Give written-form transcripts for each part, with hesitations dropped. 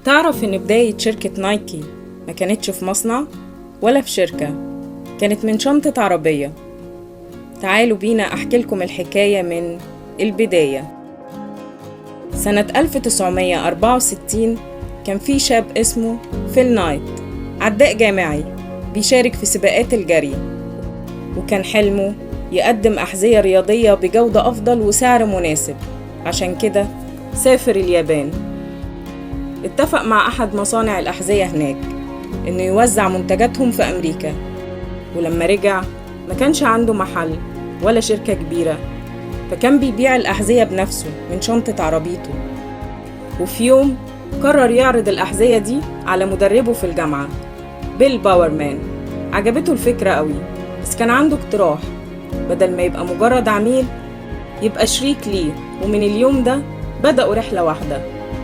تعرف إن بداية شركة نايكي ما كانتش في مصنع ولا في شركة، كانت من شنطة عربية. تعالوا بينا أحكي لكم الحكاية من البداية. سنة 1964 كان في شاب اسمه فيل نايت، عداء جامعي بيشارك في سباقات الجري، وكان حلمه يقدم أحذية رياضية بجودة أفضل وسعر مناسب. عشان كده سافر اليابان، اتفق مع أحد مصانع الأحذية هناك إنه يوزع منتجاتهم في أمريكا. ولما رجع ما كانش عنده محل ولا شركة كبيرة، فكان بيبيع الأحذية بنفسه من شنطة عربيته. وفي يوم قرر يعرض الأحذية دي على مدربه في الجامعة بيل باورمان. عجبته الفكرة قوي، بس كان عنده اقتراح: بدل ما يبقى مجرد عميل يبقى شريك ليه. ومن اليوم ده بدأوا رحلة واحدة،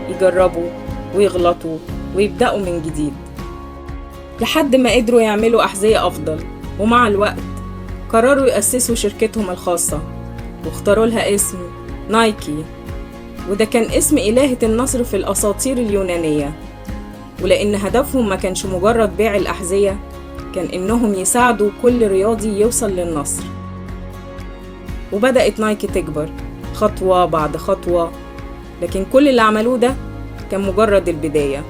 يجربوا ويغلطوا ويبدأوا من جديد، لحد ما قدروا يعملوا أحذية أفضل. ومع الوقت قرروا يأسسوا شركتهم الخاصة، واختاروا لها اسم نايكي، وده كان اسم إلهة النصر في الأساطير اليونانية. ولأن هدفهم ما كانش مجرد بيع الأحذية، كان إنهم يساعدوا كل رياضي يوصل للنصر. وبدأت نايكي تكبر خطوة بعد خطوة، لكن كل اللي عملوه ده كان مجرد البداية.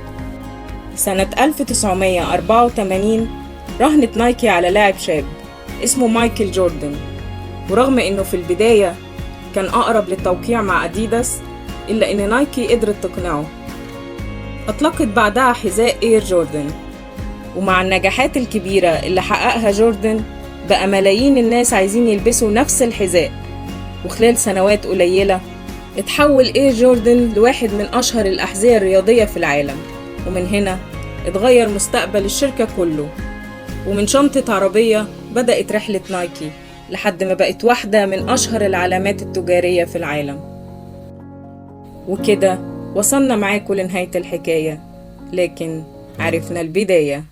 سنة 1984 راهنت نايكي على لاعب شاب اسمه مايكل جوردن، ورغم إنه في البداية كان أقرب للتوقيع مع أديداس، إلا إن نايكي قدرت تقنعه. أطلقت بعدها حذاء إير جوردن، ومع النجاحات الكبيرة اللي حققها جوردن بقى ملايين الناس عايزين يلبسوا نفس الحذاء. وخلال سنوات قليلة اتحول إير جوردن لواحد من أشهر الأحذية الرياضية في العالم. ومن هنا اتغير مستقبل الشركة كله. ومن شنطة عربية بدأت رحلة نايكي لحد ما بقت واحدة من أشهر العلامات التجارية في العالم. وكده وصلنا معاكم لنهاية الحكاية، لكن عرفنا البداية.